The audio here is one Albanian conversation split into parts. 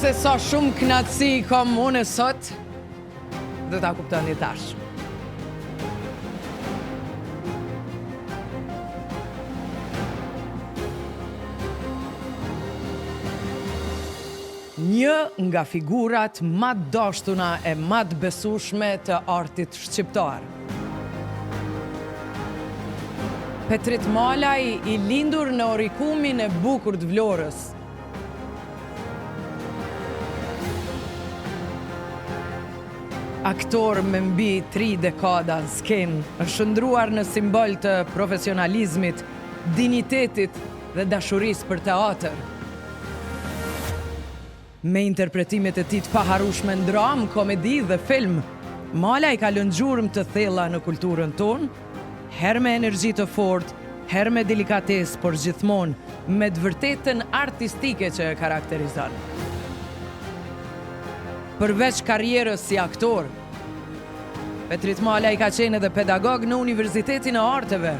Se sa shumë knaqësi kam unë sot, do ta kuptoni tash. Një nga figurat ma të dashtuna e ma të besueshme të artit shqiptar. Petrit Malaj i lindur në Orikumin e bukur të Vlorës. Aktor me mbi tri dekada në skenë, është shndërruar në simbol të profesionalizmit, dinjitetit dhe dashurisë për teatër. Me interpretimet e tij të paharrueshme në dramë, komedi dhe film, Malaj ka lënë gjurmë të thella në kulturën tonë, herë me energji të fortë, herë me delikatesë, por gjithmonë me të vërtetën artistike që e karakterizon. Përveç karrierës si aktor, Petrit Malaj ka qenë edhe pedagog në Universitetin e Arteve,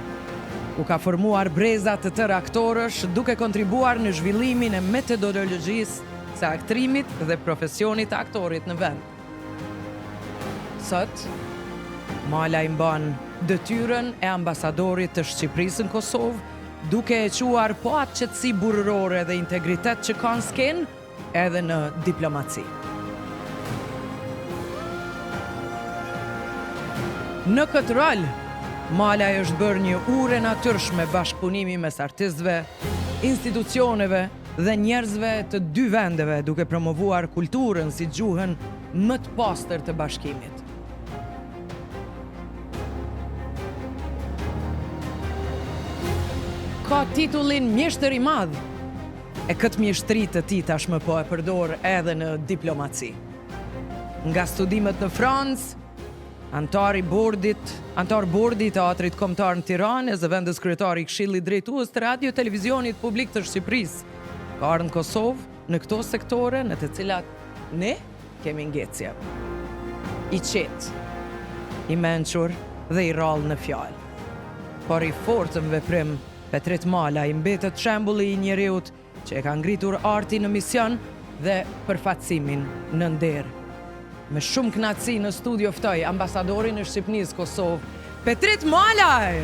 ku ka formuar breza të tërë aktorësh duke kontribuar në zhvillimin e metodologjisë së aktrimit dhe profesionit të aktorit në vend. Sot, Malaj mban detyrën e ambasadorit të Shqipërisë në Kosovë, duke e çuar po atë qetësi burrërore dhe integritet që ka në skenë, edhe në diplomaci. Në këtë rol, Malaj është bërë një urë e natyrshme bashkëpunimi mes artistëve, institucioneve dhe njerëzve të dy vendeve, duke promovuar kulturën si gjuhën më të pastër të bashkimit. Ka titullin Mjeshtër i Madh E këtë mjeshtri të tij tashmë po e përdor edhe në diplomaci. Nga studimet në Francë, anëtar i bordit, anëtar bordi i Teatrit Kombëtar në Tiranë e zëvendës kryetar i Këshillit Drejtues të Radio Televizionit Publik të Shqipërisë, ka ardhur në Kosovë në këto sektore në të cilat ne kemi ngecje. I qetë, i mençur dhe i rrallë në fjalë, por i fortë në veprim Petrit Malaj mbetet shembulli i njeriut që e ka ngritur artin në mision dhe përfaqësimin në nder. Me shumë kënaqësi në studio ftoj ambasadorin e Shqipnisë Kosovë, Petrit Malaj!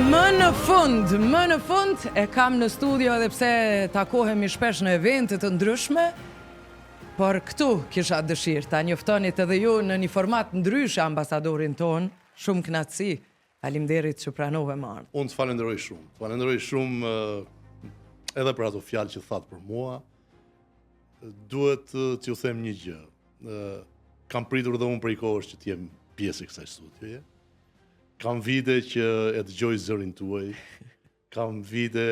Më në fund, më në fund e kam në studio edhe pse takohemi shpesh në evente të ndryshme, por këtu kisha dëshirë ta njoftonit edhe ju në një format ndryshe ambasadorin tonë, shumë kënaqësi. Faleminderit që pranove me ardhë. Unë të falenderoj shumë. Të falenderoj shumë edhe për ato fjalë që thatë për mua. Duhet t'ju them një gjë. Kam pritur dhe unë prej kohësh që të jem pjesë e kësaj studioje. Kam vite që e dëgjoj zërin tuaj. Kam vite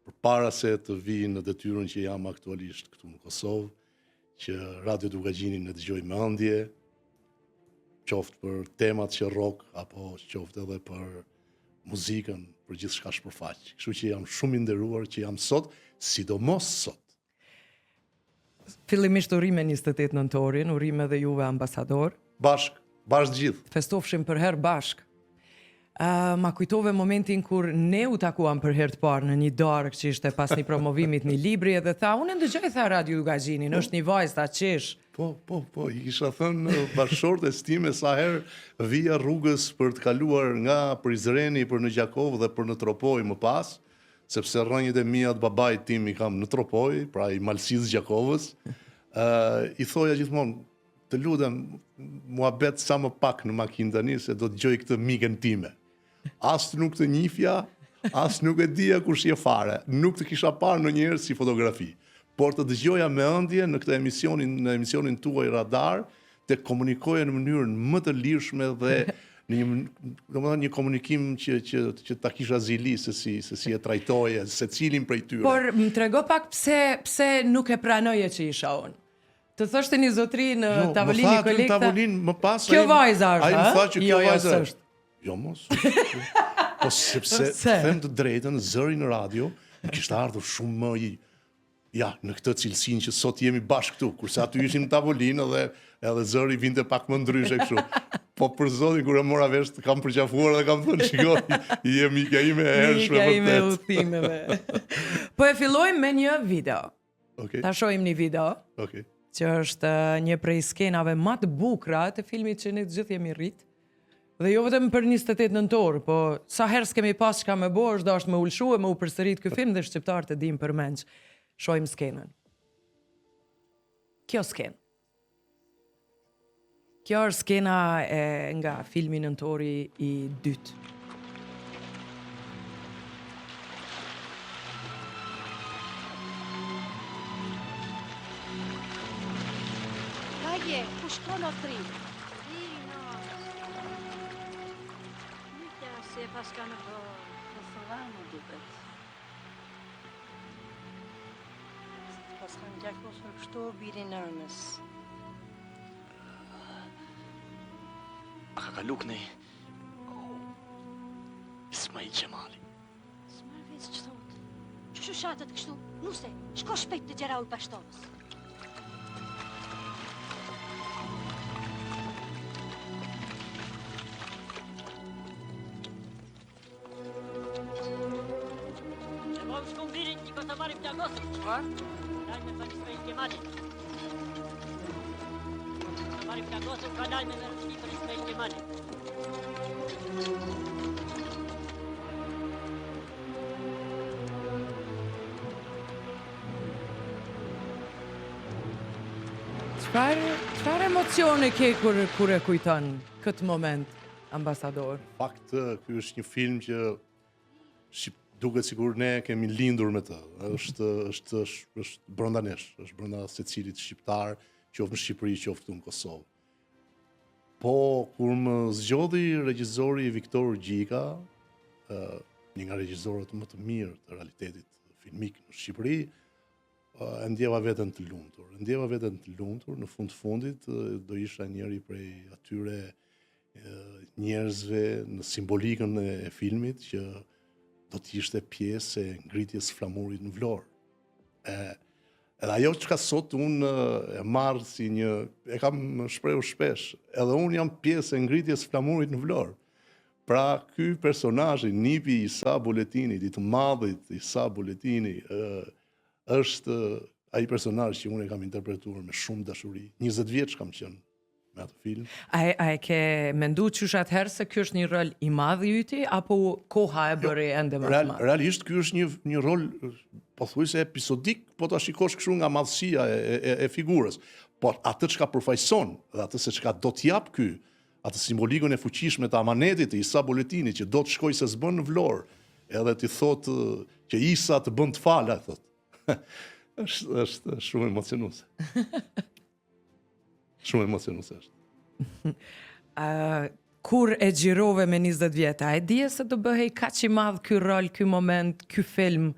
përpara se të vij në detyrën që jam aktualisht këtu në Kosovë, që Radio Dukagjinin e dëgjoj me ëndje, qoftë për temat që rrok, apo qoftë edhe për muzikën, për gjithçka shpërfaq. Kështu që jam shumë i nderuar që jam sot, sidomos sot. Fillimisht urime 28 nëntorin, urime edhe juve ambasador. Bashk, bashk gjithë. Festofshim përherë bashk. Uh, ma kujtove momentin kur ne u takuam për herë të parë në një darkë që ishte pas një promovimit një libri edhe tha, unë e ndëgjoj tha Radio Dukagjinin, është një vajzë tha qesh. Po, po, po, i kisha thënë bashkëshortes time sa herë vija rrugës për të kaluar nga Prizreni për në Gjakovë dhe për në Tropojë më pas, sepse rrënjët e mia të babait tim i kam në Tropojë, pra i Malësisë Gjakovës, ë i thoja gjithmonë, të lutem, muhabet sa më pak në makinë tani se do të dëgjoj këtë miken time. As nuk të njifja, as nuk e dija kush je fare, nuk të kisha parë ndonjëherë si fotografi. Por të dëgjoja me ëndje në këtë emisionin, në emisionin tuaj Radar, të komunikoje në mënyrën më të lirshme dhe në një, domethënë një komunikim që që që ta kisha zili se si se si e trajtoje secilin prej tyre. Por më trego pak pse pse nuk e pranoje që isha unë. Të thoshte një zotri në jo, tavolinë një koleg. Në tavolinë më pas Kjo vajza është. Ai më tha që kjo jo, jo, vajza është. Jo mos. Po sepse them të drejtën, zëri në radio më kishte ardhur shumë më i ja, në këtë cilësinë që sot jemi bashkë këtu, kurse aty ishim në tavolinë dhe edhe zëri vinte pak më ndryshe kështu. Po për zotin kur e mora vesh të kam përqafuar dhe kam thënë shiko, je mikja ime e hershme vërtet. Mikja ime e udhëtimeve. Po e fillojmë me një video. Okay. Ta shohim një video. Okej. Okay. Që është eh, një prej skenave më të bukura të filmit që ne të gjithë jemi rrit. Dhe jo vetëm për 28 nëntor, po sa herë s'kemi pas çka me bo, është dashtë me u lshu e me u përsërit ky film dhe shqiptarët e dimë përmendsh. Shohim skenën. Kjo skenë. Kjo është skena e, nga filmi Nëntori i dytë. Ka je, ku shkon o trim? Ja, si e paska në dorë, Kosova më duket. Paskan gjakosur kështu biri nënës. A ka kalu kënej? Ismail Qemali. S'marr vesh ç'thotë. Qysh u shatët kështu? Nuse, shko shpejt te xherau i Bashtovës. Çfarë çfarë emocione ke kur kur e kujton këtë moment, ambasador? Fakt, ky është një film që si duket sikur ne kemi lindur me të. Është është është është brenda nesh, është brenda secilit shqiptar, qoftë në Shqipëri, qoftë këtu në Kosovë. Po kur më zgjodhi regjizori Viktor Gjika, ë një nga regjizorët më të mirë të realitetit filmik në Shqipëri, e ndjeva veten të lumtur. E ndjeva veten të lumtur, në fund të fundit do isha njëri prej atyre njerëzve në simbolikën e filmit që do të ishte pjesë e ngritjes së flamurit në Vlorë. E edhe ajo çka sot unë e marr si një e kam shprehur shpesh, edhe unë jam pjesë e ngritjes së flamurit në Vlorë. Pra ky personazhi nipi i Isa Boletinit, i të madhit Isa Boletini, ë është ai personazh që unë e kam interpretuar me shumë dashuri. 20 vjeç kam qenë me atë film. A e, a e ke mendu qysh atëherë se ky është një rol i madh i yti apo koha e jo, bëri ende më të madh? Realisht ky është një një rol pothuajse episodik, po ta shikosh kështu nga madhësia e, e, e figurës. Por atë çka përfaqëson dhe atë se çka do të jap ky, atë simbolikën e fuqishme të amanetit të Isa Boletinit që do të shkojë se s'bën në Vlorë, edhe t'i thotë që Isa të bën të fala, thotë. është është shumë emocionuese. Shumë emocionuese është. uh, kur e xhirove me 20 vjet, a e dije se do bëhej kaq i madh ky rol, ky moment, ky film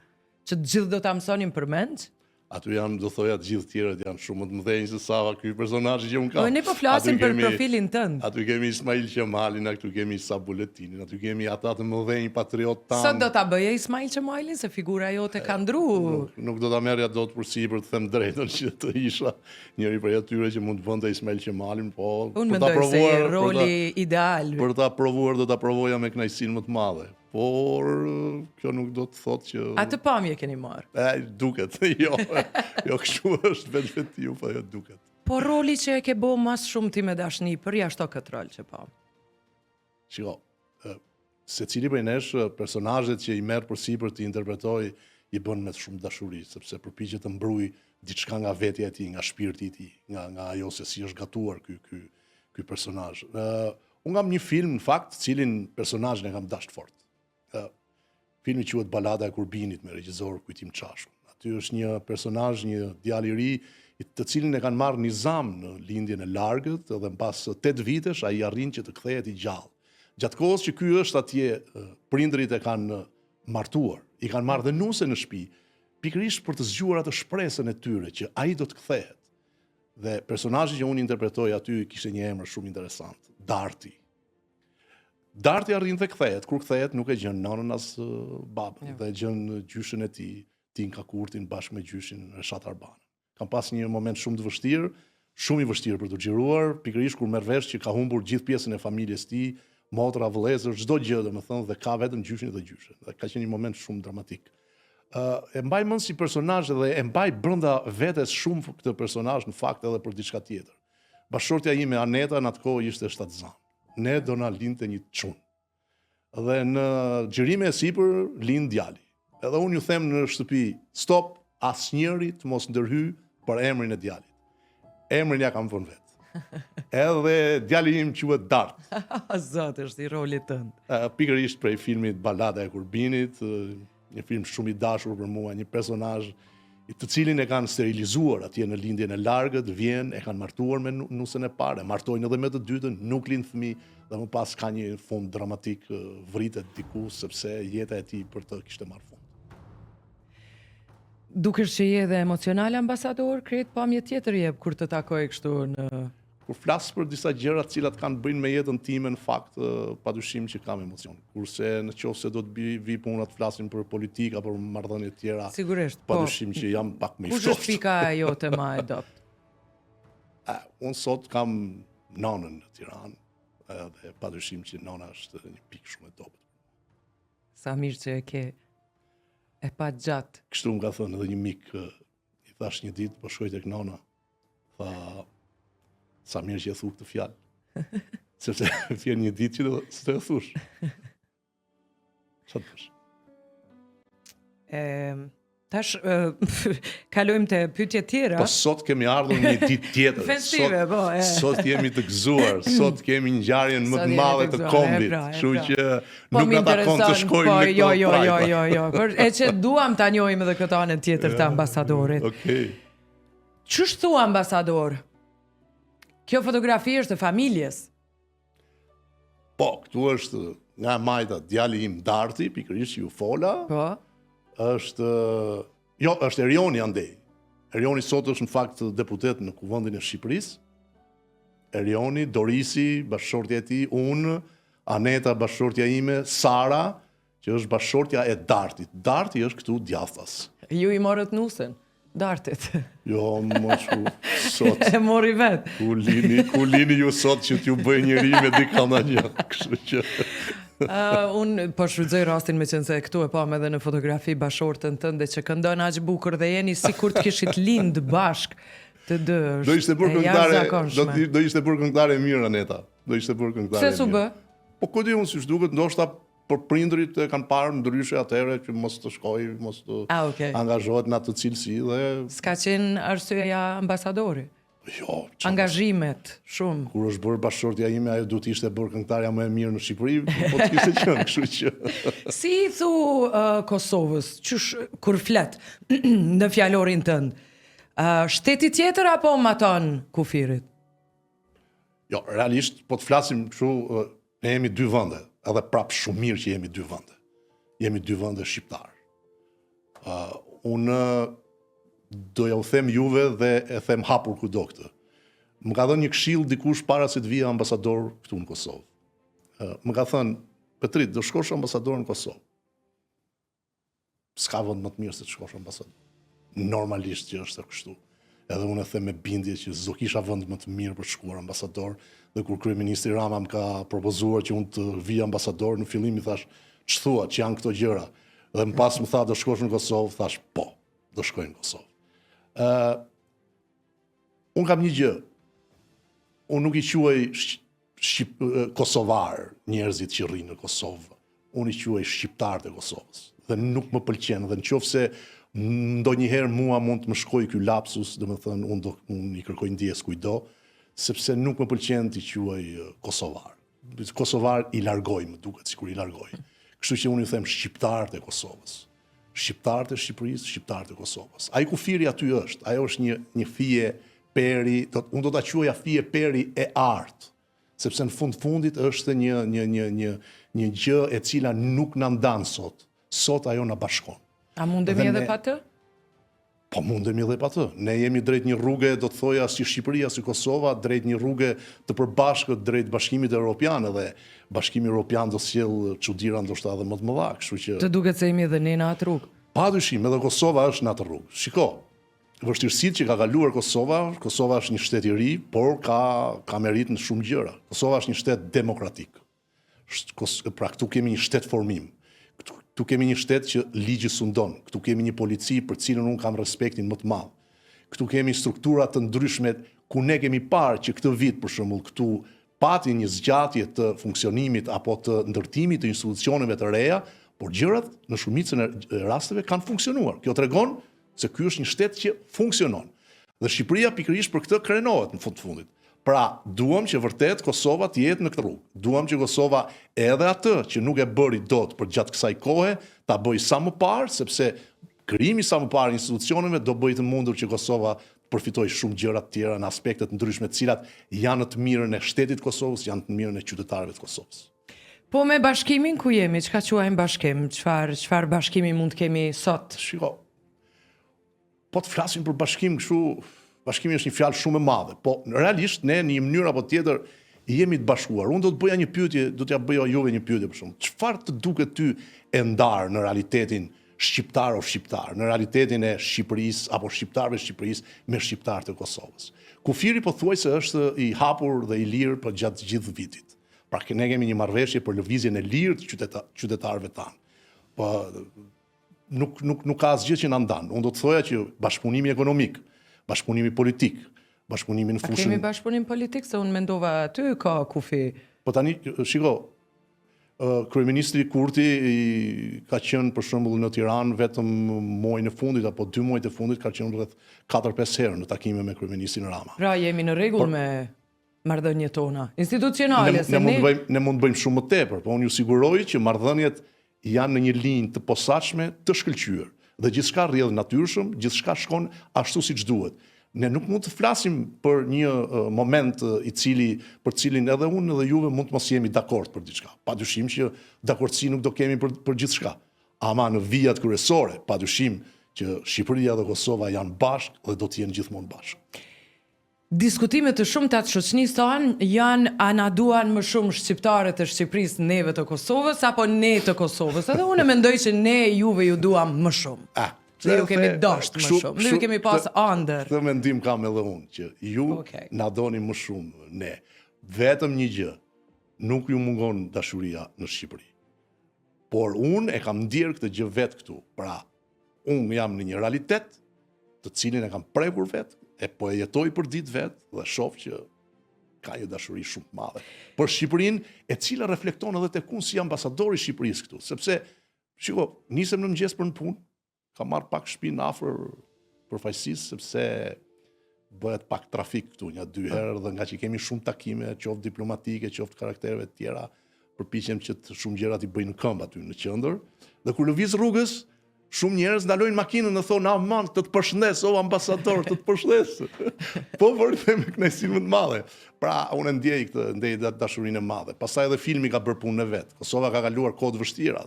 që të gjithë do ta mësonin përmendsh? Aty janë, do thoja, të gjithë tjerët janë shumë më të mëdhenj se sa ky personazhi që unë kam. Po ne po flasim për profilin tënd. Aty kemi Ismail Qemalin, aty kemi Isa Boletinin, aty kemi ata të mëdhenj patriotë tanë. Sot do ta bëje Ismail Qemalin se figura jote ka ndru. Nuk, nuk do ta merrja dot përsipër të them drejtën që të isha njëri prej atyre që mund të bënte Ismail Qemalin, po Unë për ta provuar, se roli ideal. Për ta provuar do ta provoja me kënaqësinë më të madhe. Por kjo nuk do të thotë që Atë pamje keni marrë. E duket, jo. jo kështu është vetvetiu, po jo duket. Po roli që e ke bo ma shumë ti me dashni, përjashto këtë rol që po. Shiko, secili prej nesh personazhet që i merr përsipër t'i interpretojë i bën me shumë dashuri, sepse përpiqet të mbrujë diçka nga vetja e tij, nga shpirti i tij, nga nga ajo se si është gatuar ky ky ky personazh. Ë unë kam një film në fakt, të cilin personazhin e kam dashur fort. Ë filmi quhet Balada e Kurbinit me regjisor Kujtim Çashkun. Aty është një personazh, një djalë i ri, të cilin e kanë marrë nizam në lindjen e largët dhe mbas 8 vitesh ai arrin që të kthehet i gjallë. Gjatë kohës që ky është atje, prindërit e kanë martuar, i kanë marrë dhe nuse në shtëpi, pikërisht për të zgjuar atë shpresën e tyre që ai do të kthehet. Dhe personazhi që unë interpretoj aty kishte një emër shumë interesant, Darti. Darti arrin të kthehet, kur kthehet nuk e gjen nënën as babën, jo. dhe gjen gjyshin e tij, Tinka Kurtin bashkë me gjyshin Reshat Arbanën. Kam pas një moment shumë të vështirë, shumë i vështirë për t'u xhiruar, pikërisht kur merr vesh që ka humbur gjithë pjesën e familjes tij, motra, vëllezër, çdo gjë domethënë dhe ka vetëm gjyshin dhe gjyshen. Dhe ka qenë një moment shumë dramatik. Ë uh, e mbaj mend si personazh dhe e mbaj brenda vetes shumë këtë personazh në fakt edhe për diçka tjetër. Bashkëshortja ime Aneta në atë kohë ishte shtatzënë. Ne do na lindte një çun. Dhe në xhirime e sipër lind djali. Edhe unë ju them në shtëpi, stop, asnjëri të mos ndërhyjë për emrin e djalit. Emrin ia kam vënë vetë. Edhe djali im quhet Dart. Zot, është i rolit tënd. Pikërisht prej filmit Balada e Kurbinit, Një film shumë i dashur për mua, një personazh të cilin e kanë sterilizuar atje në lindjen e largët, vjen, e kanë martuar me nusen e parë, e martojnë edhe me të dytën, nuk lind fëmijë dhe më pas ka një fund dramatik, vritet diku sepse jeta e tij për të kishte marrë fund. Dukesh që je edhe emocional ambasador, krejt pamje tjetër jep kur të takoj kështu në Kur flas për disa gjëra të cilat kanë të bëjnë me jetën time, në fakt, padyshim që kam emocion. Kurse në qoftë se do të bi, vi puna të flasim për politikë apo për marrëdhënie të tjera, Sigurisht, po. Padyshim që jam pak më i ftohtë. Kush është pika jote më e dobët? Unë sot kam nonën në Tiranë, edhe padyshim që nona është një pikë shumë e dobët. Sa mirë që e ke e pa gjatë. Kështu më ka thënë edhe një mik, i thashë një ditë, po shkoj tek nona. Tha, sa mirë që e thu këtë fjalë. Sepse vjen një ditë që do s'do e thush. Ça të bësh? E, tash e, kalojmë te pyetje tjera. Po sot kemi ardhur një ditë tjetër. Festive, sot, po, e. Sot jemi të gëzuar, sot kemi ngjarjen më të madhe të kombit, pra, kështu pra. që po, nuk na takon të shkojmë po, në këto jo, jo, jo, jo, jo. Por e që duam ta njohim edhe këtë anën tjetër të ambasadorit. Okej. Okay. Qysh thua ambasador? Kjo fotografi është e familjes. Po, këtu është nga e majta djali im Darti, pikërisht që ju fola. Po. Është jo, është Erioni andej. Erioni sot është në fakt deputet në Kuvendin e Shqipërisë. Erioni, Dorisi, bashkëshortja e tij, unë, Aneta, bashkëshortja ime, Sara, Që është bashkëshortja e Dartit. Darti është këtu djathtas. Ju i morët nusen, Dartit. Jo, mo çu, sot. E mori vetë. Ku lini, ku lini ju sot që t'ju bëj njeri me dikë një, kështu që... Uh, unë po shfrytëzoj rastin meqenëse këtu e pamë edhe në fotografi bashkëshorten tënde që këndon aq bukur dhe jeni sikur të kishit lind bashkë të dy është do ishte bërë këngëtare do, do ishte bërë këngëtare e mirë Aneta do ishte bërë këngëtare e mirë. Pse s'u bë? Po ku di unë siç duket ndoshta Por prindërit e kanë parë ndryshe atëherë që mos të shkojë, mos të ah, okay. angazhohet në atë cilësi dhe S'ka qenë arsyeja ambasadori. Jo, angazhimet shumë. Kur është bërë bashkëshortja ime, ajo duhet të ishte bërë këngëtarja më e mirë në Shqipëri, po të kishte qenë, kështu që. Si i thu uh, Kosovës, qysh kur flet në fjalorin tënd? Uh, shteti tjetër apo matanë kufirit? Jo, realisht, po të flasim kështu, ne jemi dy vende, edhe prapë shumë mirë që jemi dy vende. Jemi dy vende shqiptarë. Uh, unë do ja u them juve dhe e them hapur kudo këtë. Më ka dhënë një këshillë dikush para se të vija ambasador këtu në Kosovë. Uh, më ka thënë, Petrit, do shkosh ambasador në Kosovë. S'ka vend më të mirë se të shkosh ambasador. Normalisht që është kështu. Edhe unë e them me bindje që s'do kisha vend më të mirë për të shkuar ambasador dhe kur kryeministri Rama më ka propozuar që unë të vij ambasador, në fillim i thash, ç'thua, ç'janë këto gjëra? Dhe më pas më tha do shkosh në Kosovë, thash po, do shkoj në Kosovë. Ë uh, Unë kam një gjë. Unë nuk i quaj shqip, kosovar njerëzit që rrinë në Kosovë. Unë i quaj shqiptarët e Kosovës. Dhe nuk më pëlqen dhe në qoftë se ndonjëherë mua mund të më shkojë ky lapsus, domethënë unë do unë i kërkoj ndjesë kujtdo, sepse nuk më pëlqen t'i quaj kosovar. Kosovar i largoj, më duket sikur i largoj. Kështu që unë i them shqiptarët e Kosovës. Shqiptarët e Shqipërisë, shqiptarët e Kosovës. Ai kufiri aty është, ajo është një një fije peri, do, unë do ta quaja fije peri e artë, sepse në fund fundit është një një një një një gjë e cila nuk na ndan sot. Sot ajo na bashkon. A mundemi edhe pa të? Po mundemi edhe pa të. Ne jemi drejt një rruge, do të thoja, si Shqipëria, si Kosova, drejt një rruge të përbashkët drejt Bashkimit Evropian edhe Bashkimi Evropian do sjellë çudira ndoshta edhe më të mëdha, kështu që Të duket se jemi edhe ne në atë rrugë. Pa dyshim, edhe Kosova është në atë rrugë. Shiko, vështirësitë që ka kaluar Kosova, Kosova është një shtet i ri, por ka ka meritë në shumë gjëra. Kosova është një shtet demokratik. Pra këtu kemi një shtet formim. Këtu, këtu kemi një shtet që ligji sundon. Këtu kemi një polici për cilën unë kam respektin më të madh. Këtu kemi struktura të ndryshme ku ne kemi parë që këtë vit për shembull këtu pati një zgjatje të funksionimit apo të ndërtimit të institucioneve të reja, por gjërat në shumicën e rasteve kanë funksionuar. Kjo tregon se ky është një shtet që funksionon. Dhe Shqipëria pikërisht për këtë krenohet në fund të fundit. Pra, duam që vërtet Kosova të jetë në këtë rrugë. Duam që Kosova edhe atë që nuk e bëri dot përgjatë kësaj kohe, ta bëjë sa më parë, sepse krijimi sa më parë i institucioneve do bëjë të mundur që Kosova të përfitojë shumë gjëra të tjera në aspekte të ndryshme, të cilat janë në të mirën e shtetit të Kosovës, janë në të mirën e qytetarëve të Kosovës. Po me bashkimin ku jemi, çka quajmë bashkim, çfarë çfarë bashkimi mund të kemi sot? Shiko, Po të flasim për bashkim kështu, bashkimi është një fjalë shumë e madhe, po realisht ne në një mënyrë apo tjetër jemi të bashkuar. Unë do të bëja një pyetje, do t'ja bëja juve një pyetje për shembull. Çfarë të duket ty e ndarë në realitetin shqiptaro-shqiptar, në realitetin e Shqipërisë apo shqiptarëve të Shqipërisë me shqiptarët e Kosovës? Kufiri pothuajse është i hapur dhe i lirë përgjatë gjithë vitit. Pra ne kemi një marrëveshje për lëvizjen e lirë të qytetarëve tanë. Po nuk nuk nuk ka asgjë që na ndan. Unë do të thoja që bashkëpunimi ekonomik, bashkëpunimi politik, bashkëpunimi në fushën A kemi bashkëpunim politik se unë mendova aty ka kufi. Po tani shiko, kryeministri Kurti i ka qenë për shembull në Tiranë vetëm muajin e fundit apo dy muajt e fundit ka qenë rreth 4-5 herë në takime me kryeministrin Rama. Pra jemi në rregull me marrëdhëniet tona institucionale ne, se ne mund të bëjmë ne mund të bëjmë shumë më tepër, po unë ju siguroj që marrëdhëniet janë në një linjë të posaçme të shkëlqyer dhe gjithçka rrjedh natyrshëm, gjithçka shkon ashtu siç duhet. Ne nuk mund të flasim për një moment i cili për cilin edhe unë edhe juve mund të mos jemi dakord për diçka. Pa dyshim që dakordësi nuk do kemi për për gjithçka. Ama në vijat kryesore, pa dyshim që Shqipëria dhe Kosova janë bashkë dhe do të jenë gjithmonë bashkë. Diskutime të shumta të shoqënisë tonë janë a na duan më shumë shqiptarët e Shqipërisë neve të Kosovës apo ne të Kosovës. Edhe unë mendoj që ne juve ju duam më shumë. Ah, dhe ju kemi dashtë më shumë. Dhe ju kemi pas andër. Këtë mendim kam edhe unë që ju okay. na doni më shumë ne. Vetëm një gjë, nuk ju mungon dashuria në Shqipëri. Por unë e kam ndier këtë gjë vetë këtu. Pra, Unë jam në një realitet të cilin e kam prekur vetë, e po e jetoj për ditë vetë dhe shoh që ka një dashuri shumë të madhe për Shqipërinë, e cila reflekton edhe tek unë si ambasador i Shqipërisë këtu, sepse shiko, nisem në mëngjes për në punë, kam marrë pak shpinë afër përfaqësisë sepse bëhet pak trafik këtu nja dy herë dhe ngaqë kemi shumë takime, qoftë diplomatike, qoftë karaktereve të tjera, përpiqem që të shumë gjëra t'i bëj në këmbë aty në qendër. Dhe kur lëviz rrugës, shumë njerëz ndalojnë makinën dhe thonë, "Aman, të të përshëndes, o ambasador, të të përshëndes." po por them me kënaqësinë më të madhe. Pra, unë e ndjej këtë, ndjej dashurinë e madhe. Pastaj edhe filmi ka bërë punën e vet. Kosova ka kaluar kohë të vështira.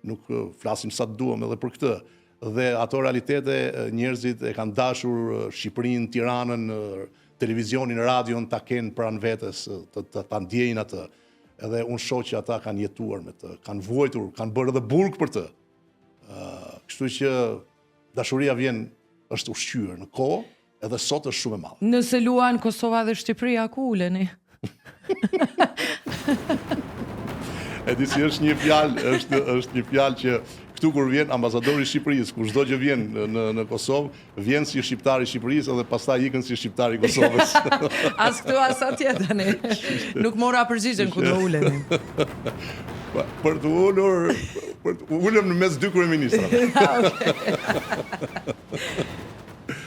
Nuk flasim sa të duam edhe për këtë. Dhe ato realitete njerëzit e kanë dashur Shqipërinë, Tiranën, televizionin, radion ta kenë pranë vetes, të, të, ta ndjejnë atë. Edhe unë shoh që ata kanë jetuar me të, kanë vuajtur, kanë bërë edhe burg për të. Uh, kështu që dashuria vjen është ushqyer në kohë, Edhe sot është shumë e madhe. Nëse luan Kosova dhe Shqipëria, ku uleni? E di si është një fjalë, është është një fjalë që këtu kur vjen ambasadori i Shqipërisë, kushdo që vjen në në Kosovë, vjen si shqiptar i Shqipërisë edhe pastaj ikën si shqiptar i Kosovës. As këtu as atje tani. Nuk mora përgjigjen ku do uleni. Po, për të ulur, për të ulem në mes dy kryeministrave.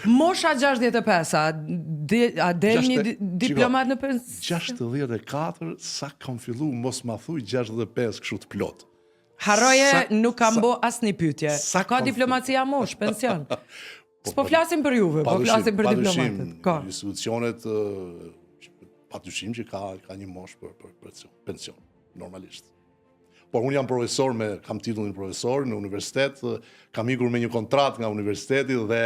Mosha 65, a, de, a del një diplomat në pension? 64, sa kam fillu, mos ma thuj 65 kështu të plot. Harroje, nuk kam bo asnjë pyetje. Sa ka diplomacia moshë, pension. Po, S'po flasim për juve, po flasim për diplomatët. Ka. Institucionet, pa dyshim që ka, ka një moshë për, për, për pension, normalisht. Por unë jam profesor me, kam titullin profesor në universitet, kam ikur me një kontratë nga universiteti dhe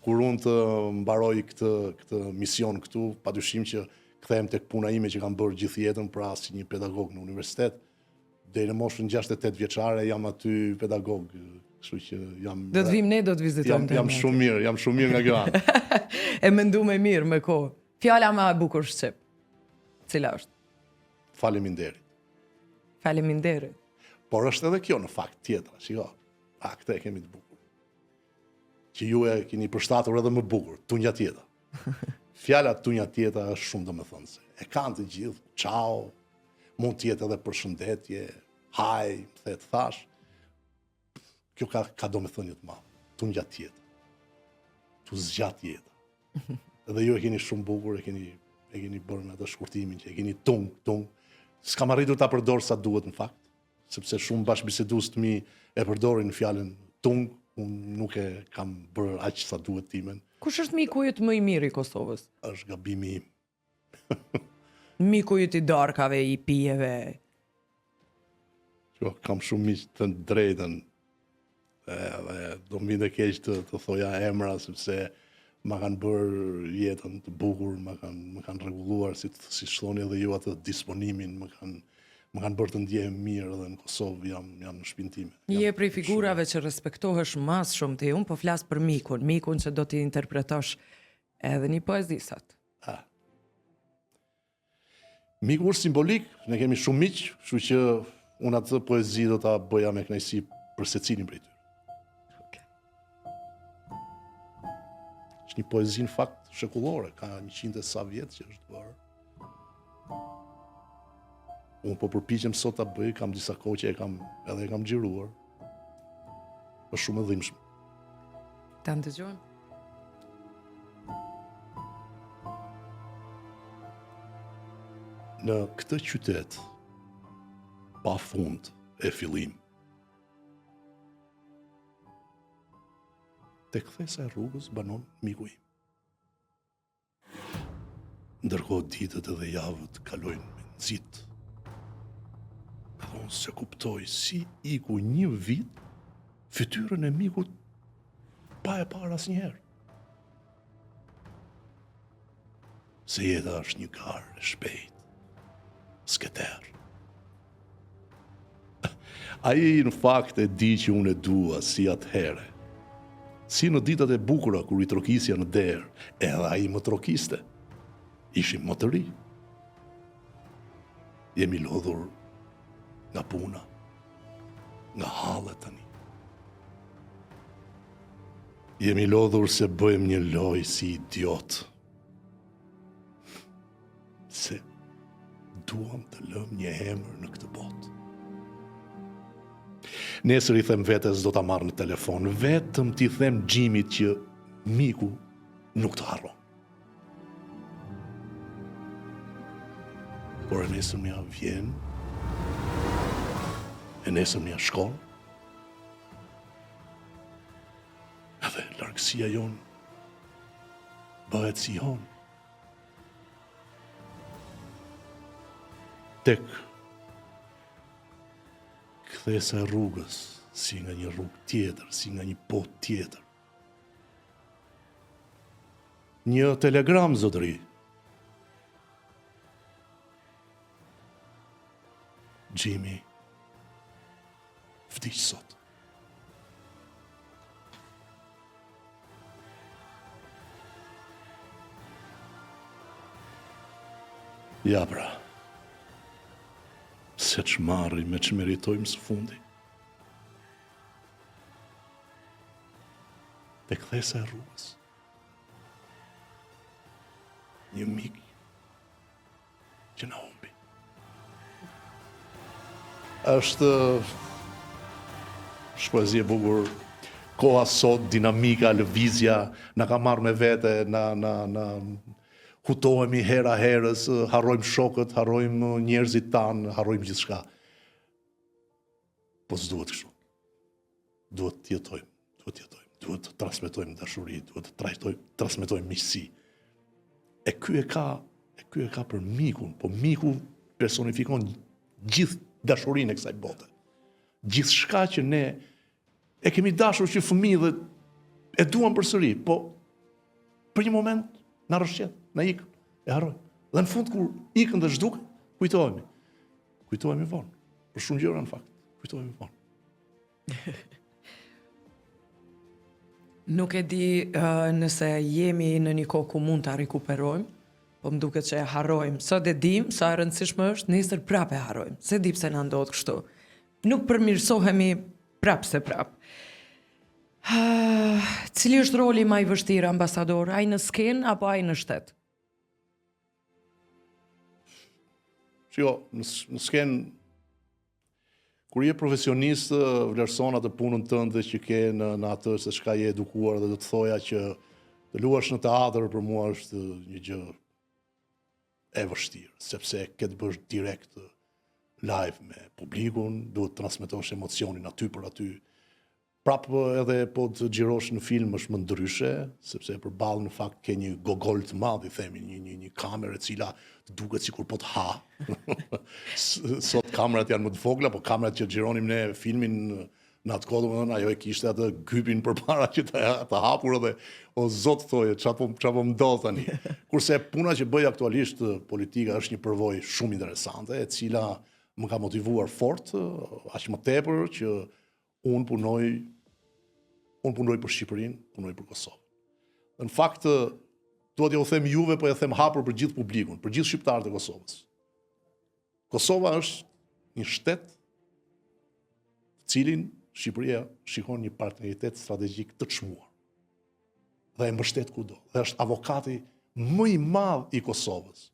kur unë të mbaroj këtë, këtë mision këtu, pa dyshim që kthehem tek puna ime që kam bërë gjithë jetën, pra si një pedagog në universitet, Deri në moshën 68 vjeçare jam aty pedagog, kështu që jam Do të vim ne do të vizitojmë. Jam, jam shumë mirë, jam shumë mirë nga kjo anë. e mendume mirë me kohë. Fjala më e bukur shqip. Cila është? Faleminderit. Faleminderit. Por është edhe kjo në fakt tjetra, shiko. A këtë e kemi të bukur. Që ju e keni përshtatur edhe më bukur, tungjat jeta. Fjala tungjat jeta është shumë domethënëse. E kanë të gjithë, ciao, mund të jetë edhe përshëndetje, haj, më the të thashë. Kjo ka, ka domethënie të madhe, tungjat jeta. T'u zgjat jeta. Edhe ju e keni shumë bukur, e keni, e keni bërë me atë shkurtimin që e keni tung, tung. S'kam arritur ta përdor sa duhet në fakt, sepse shumë bashkëbisedues të mi e përdorin fjalën tung, unë nuk e kam bërë aq sa duhet timen. Kush është miku yt më i mirë i Kosovës? Është gabimi im. Miku yt i darkave, i pijeve. Jo, kam shumë miq të thënë të drejtën. Edhe do më vinte keq të, të thoja emra sepse ma kanë bërë jetën të bukur, ma kanë më kanë rregulluar si si thoni edhe ju atë disponimin, më kanë më kanë bërë të ndjehem mirë edhe në Kosovë jam jam në shpinë time. Je prej figurave që respektohesh më së shumti, unë po flas për mikun, mikun që do t'i interpretosh edhe një poezi sot. Ah. Miku është simbolik, ne kemi shumë miq, kështu që unë atë poezi do ta bëja me kënaqësi për secilin prej tyre. Okay. Është një poezi në fakt shekullore, ka 100 e sa vjet që është bërë. Unë po përpiqem sot ta bëj, kam disa kohë që e kam edhe e kam xhiruar. Është shumë e dhimbshme. Ta ndëgjojmë. Në këtë qytet pa fund e fillim. Te kthesa e rrugës banon miku im. Ndërkohë ditët edhe javët kalojnë me nxit. Edhe unë s'e kuptoj si iku një vit fytyrën e mikut pa e parë asnjëherë. Se jeta është një garë e shpejtë, s'ke terr. Ai në fakt e di që unë e dua si atëherë. Si në ditët e bukura kur i trokisja në derë, edhe ai më trokiste. Ishim më të ri. Jemi lodhur nga puna, nga hallet tani. Jemi lodhur se bëjmë një lojë si idiotë. Se duam të lëmë një emër në këtë botë. Nesër i them vetes do ta marr në telefon, vetëm t'i them Xhimit që miku nuk të harron. Por e nesërmja vjen, e nesërmja shkon, edhe largësia jonë bëhet si jonë. Tek kthesa e rrugës, si nga një rrugë tjetër, si nga një botë tjetër. Një telegram, zotëri. Xhimi vdiq sot. Ja pra, se ç'marrim e ç'meritojmë së fundi. Te kthesa e rrugës. Një mik që na humbi. Është është poezi e bukur. Koha sot, dinamika, lëvizja, na ka marrë me vete, na, na, na hutohemi hera herës, harrojmë shokët, harrojmë njerëzit tanë, harrojmë gjithçka. Po s'duhet kështu. Duhet të jetojmë, duhet të jetojmë, duhet të transmetojmë dashuri, duhet të trajtojmë, transmetojmë miqësi. E ky e ka, e ky e ka për mikun, po miku personifikon gjithë dashurinë e kësaj bote. Gjithçka që ne e kemi dashur që fëmijë dhe e duam përsëri, po për një moment na rrëshqet, na ikën, e harrojmë. Dhe në fund kur ikën dhe zhduken, kujtohemi. Kujtohemi vonë. Për shumë gjëra në fakt, kujtohemi vonë. Nuk e di uh, nëse jemi në një kohë ku mund ta rikuperojmë, po më duket që e harrojmë. Sot e dim sa e rëndësishme është, nesër prapë e harrojmë. S'e di pse na ndodh kështu. Nuk përmirësohemi prapë se prapë. Uh, cili është roli ma i vështirë ambasador, ai në skenë apo ai në shtet? Shiko, në, në skenë Kur je profesionist, vlerëson atë punën tënde që ke në, në atë se çka je edukuar dhe do të thoja që të luash në teatër për mua është një gjë e vështirë, sepse ke të bësh direkt live me publikun, duhet të transmetosh emocionin aty për aty. Prapë edhe po të xhirosh në film është më ndryshe, sepse përballë në fakt ke një gogol të madh, i themi, një një një kamerë e cila të duket sikur po të ha. Sot kamerat janë më të vogla, po kamerat që xhironim ne filmin në atë kohë, domethënë ajo e kishte atë gypin përpara që të, të hapur edhe o zot thoje, ça po ça po ndodh tani. Kurse puna që bëj aktualisht politika është një përvojë shumë interesante, e cila më ka motivuar fort, aq më tepër që Unë punoj unë punoj për Shqipërinë, punoj për Kosovën. Dhe në fakt dua t'jua them juve, po e them hapur për gjithë publikun, për gjithë shqiptarët e Kosovës. Kosova është një shtet të cilin Shqipëria shikon një partneritet strategjik të çmuar. Dhe e mbështet kudo. Dhe është avokati më i madh i Kosovës.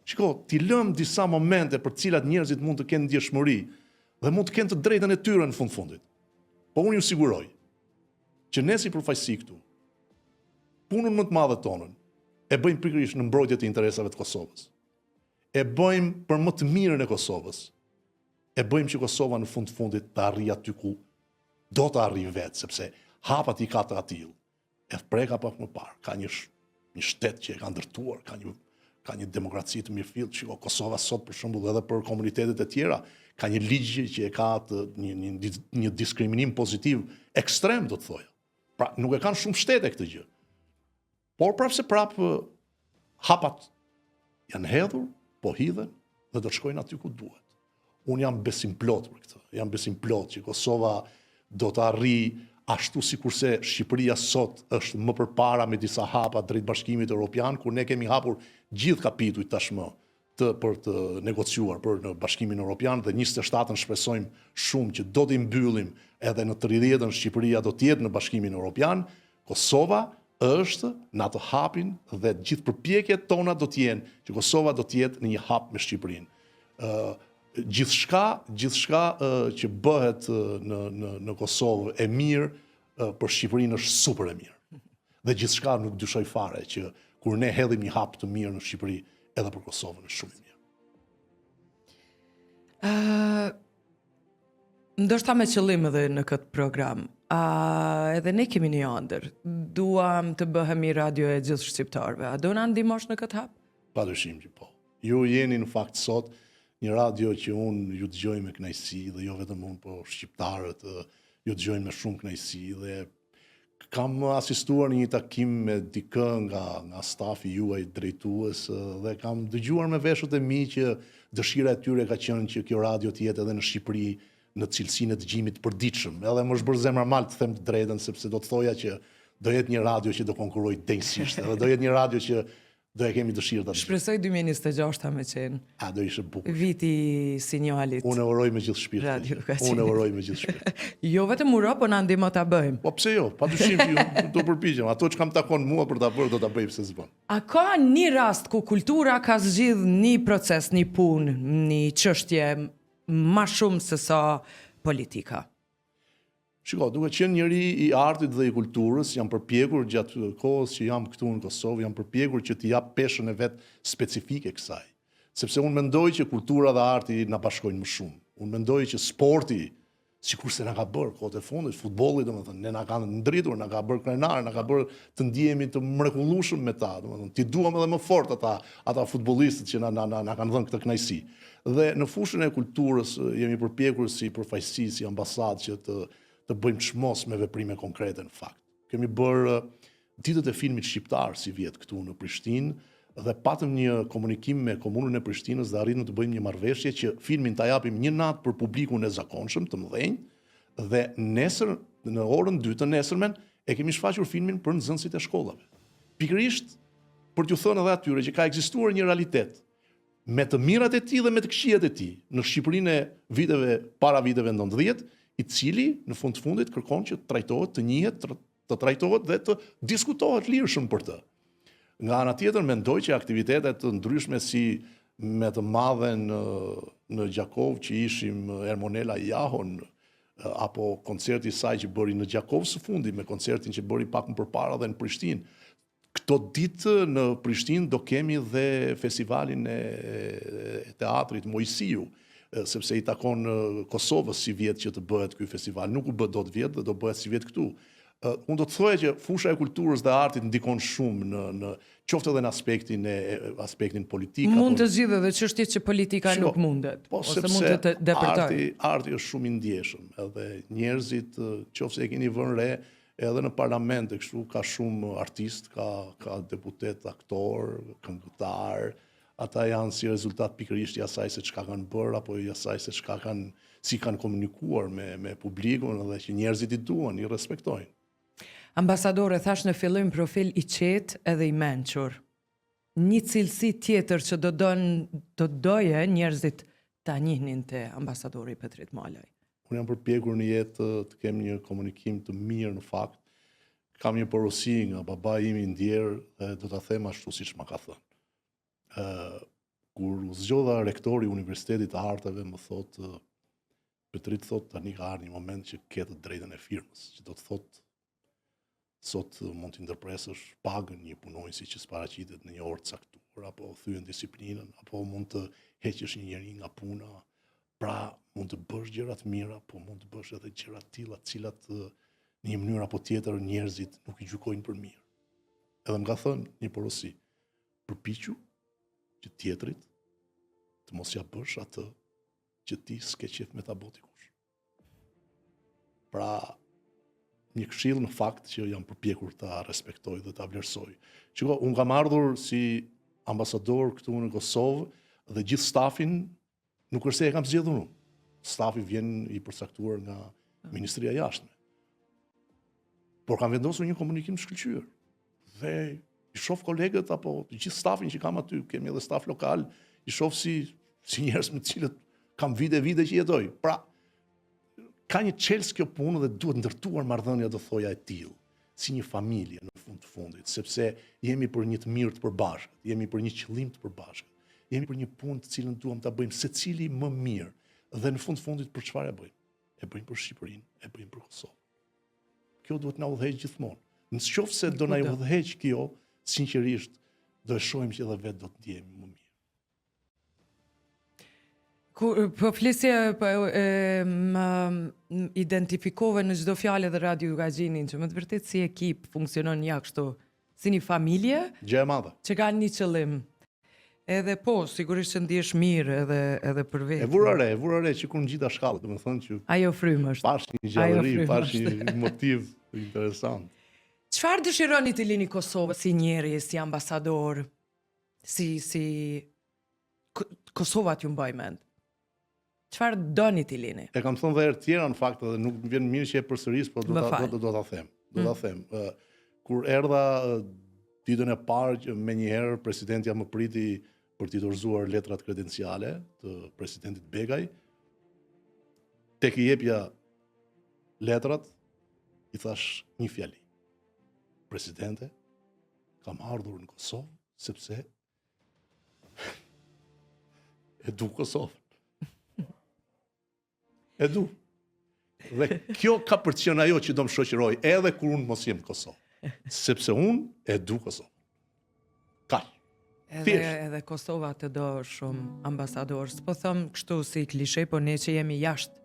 Shiko, t'i lëmë disa momente për të cilat njerëzit mund të kenë ndjeshmëri dhe mund të kenë të drejtën e tyre në fund fundit. Po unë ju siguroj që ne si përfaqësi këtu, punën më të madhe tonën e bëjmë pikërisht në mbrojtje të interesave të Kosovës. E bëjmë për më të mirën e Kosovës. E bëjmë që Kosova në fund të fundit të arrijë aty ku do të arrijë vetë, sepse hapat i ka të atillë. E preka pak më parë, ka një një shtet që e ka ndërtuar, ka një ka një demokraci të mirëfilltë, shiko Kosova sot për shembull edhe për komunitetet e tjera, ka një ligj që e ka të, një, një, një diskriminim pozitiv ekstrem, do të thoja. Pra, nuk e kanë shumë shtete këtë gjë. Por prapë se prapë hapat janë hedhur, po hidhen dhe do të shkojnë aty ku duhet. Unë jam besimplotë për këtë. Jam besimplotë që Kosova do të arrijë ashtu sikurse Shqipëria sot është më përpara me disa hapa drejt Bashkimit Europian, kur ne kemi hapur gjithë kapitujt tashmë të për të negociuar për në Bashkimin Europian dhe 27-ën shpresojmë shumë që do t'i mbyllim edhe në 30-ën Shqipëria do të jetë në Bashkimin Europian, Kosova është në atë hapin dhe gjithë përpjekjet tona do të jenë që Kosova do të jetë në një hap me Shqipërinë. Ë gjithçka, gjithçka që bëhet në në në Kosovë e mirë për Shqipërinë është super e mirë. Dhe gjithçka nuk dyshoj fare që kur ne hedhim një hap të mirë në Shqipëri, edhe për Kosovën është shumë i mirë. Ë Ndoshta me qëllim edhe në këtë program. A edhe ne kemi një ëndërr. Duam të bëhemi radio e gjithë shqiptarëve. A do na ndihmosh në këtë hap? Pa dyshim që po. Ju jeni në fakt sot një radio që unë ju dëgjoj me kënaqësi dhe jo vetëm unë, po shqiptarët ju dëgjojnë me shumë kënaqësi dhe Kam asistuar në një takim me dikë nga nga stafi juaj drejtues dhe kam dëgjuar me veshët e mi që dëshira e tyre ka qenë që kjo radio të jetë edhe në Shqipëri në cilësinë e dëgjimit të përditshëm. Edhe më është bërë zemra mal të them të drejtën sepse do të thoja që do jetë një radio që do konkurrojë denjësisht, edhe do jetë një radio që Do e kemi dëshirë ta dëgjojmë. Shpresoj 2026 me qenë. A do ishte bukur. Viti i sinjalit. Unë e uroj me gjithë shpirt. Radio Dukagjini. Unë e uroj me gjithë shpirt. jo vetëm uro, po na ndihmo ta bëjmë. Po pse jo? Pa dyshim që do përpiqem. Ato që kam takon mua për ta bërë do ta bëj pse s'bën. A ka një rast ku kultura ka zgjidh një proces, një punë, një çështje ma shumë se sa politika? Shiko, duke qenë njeri i artit dhe i kulturës, jam përpjekur gjatë kohës që jam këtu në Kosovë, jam përpjekur që t'i jap peshën e vet specifike kësaj. Sepse unë mendoj që kultura dhe arti na bashkojnë më shumë. Unë mendoj që sporti. Sikurse na ka bërë kohët e fundit, futbolli, domethënë, ne na ka ndritur, na ka bërë krenar, na ka bërë të ndihemi të mrekullueshëm me ta, domethënë, t'i duam edhe më fort ata, ata futbollistët që na, na, na, na kanë dhënë këtë kënaqësi. Dhe në fushën e kulturës jemi përpjekur si përfaqësi, si ambasadë që të, të bëjmë çmos me veprime konkrete në fakt. Kemi bërë ditët e filmit shqiptar sivjet këtu në Prishtinë dhe patëm një komunikim me komunën e Prishtinës dhe arritëm të bëjmë një marrëveshje që filmin ta japim një natë për publikun e zakonshëm të mëdhenj dhe nesër në orën 2 të nesërmen e kemi shfaqur filmin për nxënësit e shkollave. Pikërisht për t'ju thënë edhe atyre që ka ekzistuar një realitet me të mirat e tij dhe me të këqijat e tij në Shqipërinë e viteve para viteve 90, i cili në fund të fundit kërkon që të trajtohet, të njihet, të trajtohet dhe të diskutohet lirshëm për të. Nga ana tjetër mendoj që aktivitete të ndryshme si me të madhe në në Gjakovë që ishim Ermonela Jahon apo koncerti i saj që bëri në Gjakovë së fundi me koncertin që bëri pak më përpara dhe në Prishtinë. Këto ditë në Prishtinë do kemi dhe festivalin e, e teatrit Moisiu, sepse i takon Kosovës sivjet që të bëhet ky festival. Nuk u bë dot vjet dhe do bëhet sivjet këtu. Unë do të thoja që fusha e kulturës dhe artit ndikon shumë në në qoftë edhe në aspektin e aspektin politik mund të zgjidhë edhe çështje që politika nuk mundet po, ose mund të të depërtojë. Arti, arti është shumë i ndjeshëm, edhe njerëzit qoftë se e keni vënë re, Edhe në parlament e kështu ka shumë artistë, ka ka deputetë, aktorë, këngëtarë, ata janë si rezultat pikërisht i asaj se çka kanë bërë apo i asaj se çka kanë si kanë komunikuar me me publikun dhe që njerëzit i duan, i respektojnë. Ambasador, e thashë në fillim profil i qetë edhe i mençur. Një cilësi tjetër që do don do doje njerëzit ta njihnin te ambasadori Petrit Malaj. Unë jam përpjekur në jetë të kem një komunikim të mirë në fakt. Kam një porosi nga babai im i ndjerë dhe do ta them ashtu siç ma ka thënë. Ë kur u zgjodha rektor i Universitetit të Arteve më thotë Petrit thotë tani ka ardhur një moment që ke të drejtën e firmës, që do të thotë Sot mund t'i ndërpresësh pagën një punonjësi që s'paraqitet në një orë të caktuar, apo thyen disiplinën, apo mund të heqësh një njeri nga puna. Pra, mund të bësh gjëra të mira, po mund të bësh edhe gjëra të tilla, të cilat në një mënyrë apo tjetër njerëzit nuk i gjykojnë për mirë. Edhe më ka thënë një porosi, përpiqu që tjetrit të mos ia bësh atë që ti s'ke qejf me ta bo dikush. Pra, një këshillë në fakt që jam përpjekur ta respektoj dhe ta vlerësoj. Shiko, unë kam ardhur si ambasador këtu në Kosovë dhe gjithë stafin nuk është se e kam zgjedhur unë. Stafi vjen i përcaktuar nga Ministria e Jashtme. Por kam vendosur një komunikim të shkëlqyer. Dhe i shoh kolegët apo të gjithë stafin që kam aty, kemi edhe staf lokal, i shoh si si njerëz me të cilët kam vite vite që jetoj. Pra, ka një çelës kjo punë dhe duhet ndërtuar marrëdhënia do thoja e tillë, si një familje në fund të fundit, sepse jemi për një të mirë të përbashkët, jemi për një qëllim të përbashkët, jemi për një punë të cilën duam ta bëjmë secili më mirë dhe në fund të fundit për çfarë e bëjmë? E bëjmë për Shqipërinë, e bëjmë për Kosovën. Kjo duhet na udhëheqë gjithmonë. Në qoftë se do na udhëheqë kjo, sinqerisht, do e shohim që edhe vetë do të ndihemi më mirë. Ku, po flisje, po, e, më identifikove në çdo fjalë edhe Radio Dukagjinin, që me të vërtetë si ekip funksionon ja kështu, si një familje. Gjë e madhe. Që kanë një qëllim. Edhe po, sigurisht që ndihesh mirë edhe edhe për veten. E vura re, e vura re që kur ngjita shkallët, domethënë që Ajo frymë është. Pashë një gjallëri, pashë një motiv interesant. Çfarë dëshironi t'i lini Kosovës si njeri, si ambasador, si si Kosova t'ju mbajë mend? Çfarë doni t'i lini? E kam thënë dhe herë tjera në fakt edhe nuk më vjen mirë që e përsëris, por do ta do, do ta them. Do ta mm. them. Ë kur erdha ditën e parë që menjëherë presidentja më priti për t'i dorëzuar letrat kredenciale të presidentit Begaj, tek i jepja letrat, i thashë një fjali. Presidente, kam ardhur në Kosovë sepse E du Kosovën. E du. Dhe kjo ka për të qenë ajo që do më shoqërojë edhe kur unë mos jem në Kosovë. Sepse unë e du Kosovën. Kaq. Edhe, edhe Kosova të do shumë ambasador. S'po them kështu si klishe, po ne që jemi jashtë.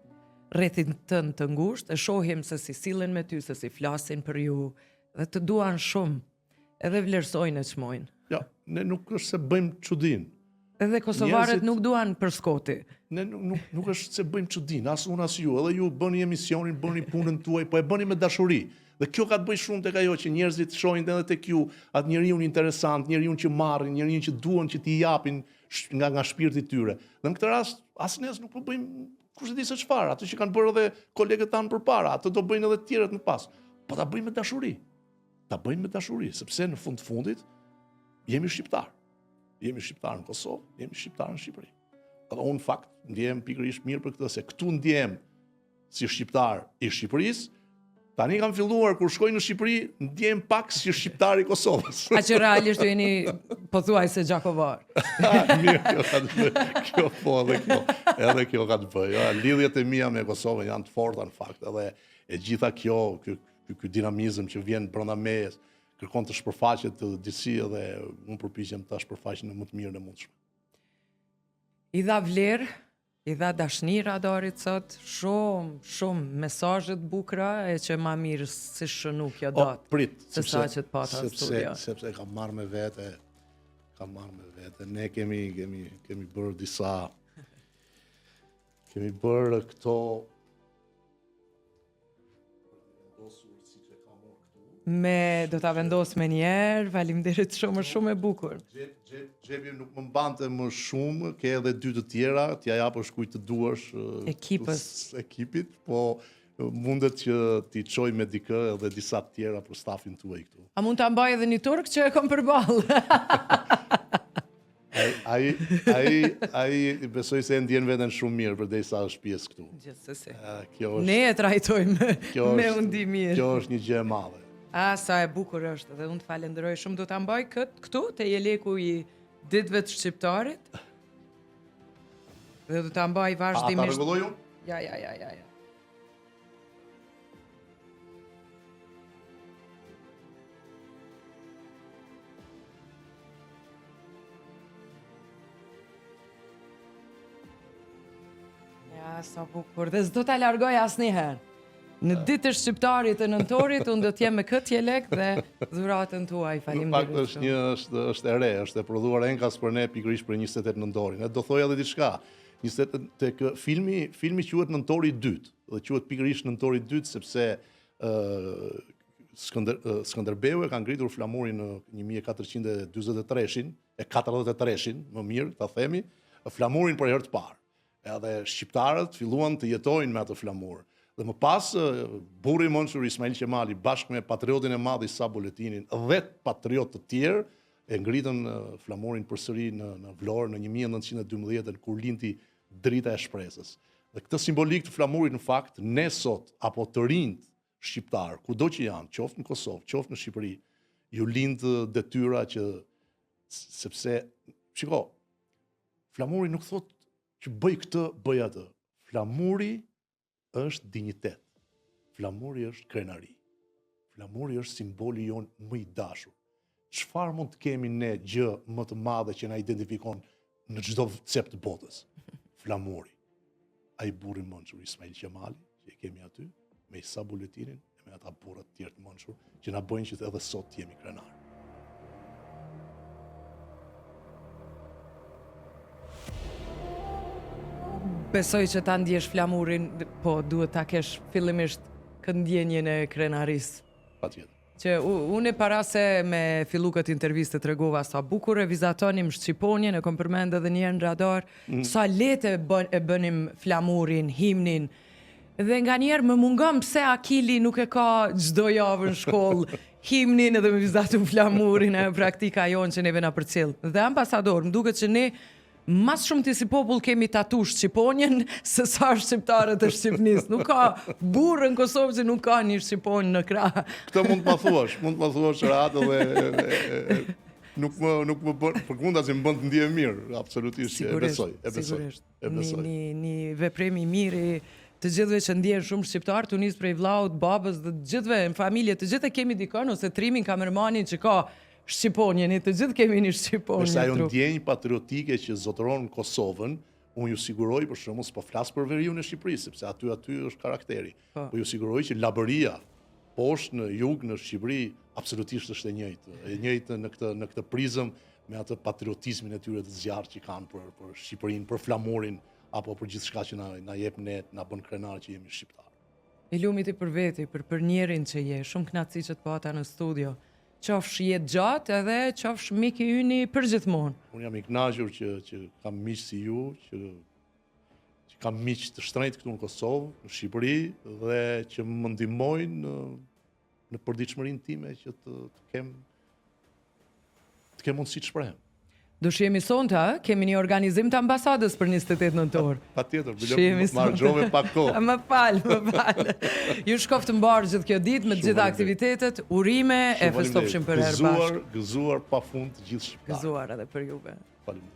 rrethin tënd të ngushtë, e shohim se si sillen me ty, se si flasin për ju dhe të duan shumë, edhe vlerësojnë e çmojnë. Ja, ne nuk është se bëjmë çudinë. Edhe kosovarët nuk duan për s'koti. Ne nuk, nuk, nuk është se bëjmë çudinë, as unë as ju, edhe ju bëni emisionin, bëni punën tuaj, po e bëni me dashuri. Dhe kjo ka të bëjë shumë tek ajo që njerëzit shohin edhe tek ju, atë njeriun interesant, njeriun që marrin, njeriun që duan që t'i japin nga nga shpirti i tyre. Dhe në këtë rast as ne nuk po bëjmë kush e di se çfarë, atë që kanë bërë edhe kolegët tanë përpara, atë do bëjnë edhe të tjerët më pas. Po ta bëjmë me dashuri. Ta bëjmë me dashuri, sepse në fund të fundit jemi shqiptar. Jemi shqiptar në Kosovë, jemi shqiptar në Shqipëri. Edhe unë në fakt ndjehem pikërisht mirë për këtë se këtu ndjehem si shqiptar i Shqipërisë, tani kam filluar kur shkoj në Shqipëri, ndjehem pak si shqiptar i Kosovës. A që realisht ju jeni pothuajse gjakovar. Mirë, kjo ka të bëjë. Kjo po edhe kjo. Edhe kjo ka të bëjë. Ja, lidhjet e mia me Kosovën janë të forta në fakt, edhe e gjitha kjo, ky ky, ky dinamizëm që vjen brenda meje, kërkon të shpërfaqet disi edhe unë përpiqem ta shpërfaq në më të mirën e mundshme. I dha vlerë I dha dashni radarit sot, shumë, shumë mesazhe të bukura e që ma mirë si shënu kjo datë. O, prit, se sepse, sa që të pata sepse, studio. Sepse kam marrë me vete, kam marrë me vete, ne kemi, kemi, kemi bërë disa, kemi bërë këto Me, do ta vendos menjëherë, faleminderit shumë, shumë e bukur. Xhep, xhep, xhepi nuk më mbante më shumë, ke edhe dy të tjera, t'ia japësh kujt të duash. Ekipës. Ekipit, po mundet që t'i çoj me dikë edhe disa të tjera për stafin tuaj këtu. A mund ta mbaj edhe një turk që e kam përballë? Ai ai ai ai besoj se e ndjen veten shumë mirë përderisa është pjesë këtu. Gjithsesi. Kjo është Ne e trajtojmë kjo me u ndi mirë. Kjo është një gjë e madhe. A sa e bukur është dhe unë të falenderoj shumë do ta mbaj kët këtu te jeleku i ditëve të shqiptarit. Dhe do ta mbaj vazhdimisht. A ta rregulloj unë? Ja, ja, ja, ja, ja. Ja, sa bukur. Dhe s'do ta largoj asnjëherë. Në ditë të shqiptarit të nëntorit, unë do të jem me këtë jelek dhe dhuratën tuaj. Faleminderit. Në fakt është një është është e re, është e prodhuar enkas për ne pikërisht për 28 nëntorin. E do thoja edhe diçka. 28 tek filmi, filmi quhet Nëntori i dytë dhe quhet pikërisht Nëntori i dytë sepse ë Skënder, Skënderbeu e ka ngritur flamurin në 1443-shin, e 43-shin, më mirë ta themi, flamurin për herë të parë. Edhe shqiptarët filluan të jetojnë me atë flamur. Dhe më pas burri i mençur Ismail Qemali bashkë me patriotin e madh Isa Boletinin dhe patriotë të tjerë e ngritën flamurin përsëri në në Vlorë në 1912-ën kur lindi drita e shpresës. Dhe këtë simbolikë të flamurit në fakt ne sot apo të rinjtë shqiptarë, kudo që janë, qoftë në Kosovë, qoftë në Shqipëri, ju lind detyra që sepse shiko, flamuri nuk thotë që bëj këtë, bëj atë. Flamuri është dinjitet. Flamuri është krenari. Flamuri është simboli jonë më i dashur. Çfarë mund të kemi ne gjë më të madhe që na identifikon në çdo cep të botës? Flamuri. Ai burri i mençur Ismail Qemali, që e kemi aty, me Isa Boletinin e me ata burra të tjerë të mençur që na bëjnë që edhe sot të jemi krenarë. Besoj që ta ndjesh flamurin, po duhet ta kesh fillimisht këtë ndjenjën e krenarisë. Patjetër. Që unë para se me fillu këtë intervistë tregova sa bukur e vizatonim shqiponjën, e kom përmend edhe një herë në radar, mm. sa lehtë e, bën, e bënim flamurin, himnin, dhe nganjëherë më mungon pse Akili nuk e ka çdo javë në shkollë himnin edhe me vizatu flamurin e praktika jonë që neve na përcjell. Dhe ambasador, më duket që ne Ma së shumti si popull kemi tatu shqiponjën se sa shqiptarët e Shqipnisë. Nuk ka burrë në Kosovë që nuk ka një shqiponjë në krah. Këtë mund të ma thuash, mund të ma thuash rahat edhe e, e, nuk më nuk më bën, përkundazi më bën të ndihem mirë, absolutisht e besoj, e besoj. Sigurisht. E besoj. Një, një, një veprim i mirë i të gjithëve që ndjehen shumë shqiptar, tu nis prej vllaut, babës dhe të gjithëve në familje, të gjithë e kemi dikën ose trimin kameramanin që ka Shqiponjën, ne të gjithë kemi një shqiponjë në trup. Është ajo ndjenjë patriotike që zotëron Kosovën, Unë ju siguroj për shembull, s'po flas për veriun e Shqipërisë, sepse aty aty është karakteri. Po, po ju siguroj që Labëria poshtë në jug në Shqipëri absolutisht është e njëjtë, e njëjtë në këtë në këtë prizëm me atë patriotizmin e tyre të zjarrtë që kanë për për Shqipërinë, për flamurin apo për gjithçka që na na jep ne, na bën krenar që jemi shqiptarë. I lumi ti për veti, për për njerin që je, shumë kënaqësi që të pata në studio. Qofsh jetëgjatë edhe qofsh mik i yni përgjithmonë. Unë jam i kënaqur që që kam miq si ju, që që kam miq të shtrenjtë këtu në Kosovë, në Shqipëri dhe që më ndihmojnë në në përditshmërinë time që të, të kem të kem mundësi të shprehem. Do shihemi sonte, a? Kemi një organizim të ambasadës për 28 nëntor. Patjetër, bile më harxhove pak kohë. Më fal, më fal. Ju shkoftë mbarë gjithë kjo ditë me të gjitha aktivitetet, urime e festofshim përherë bashkë. Gëzuar, gëzuar pafund të gjithë shqiptarët. Gëzuar edhe për juve. Faleminderit.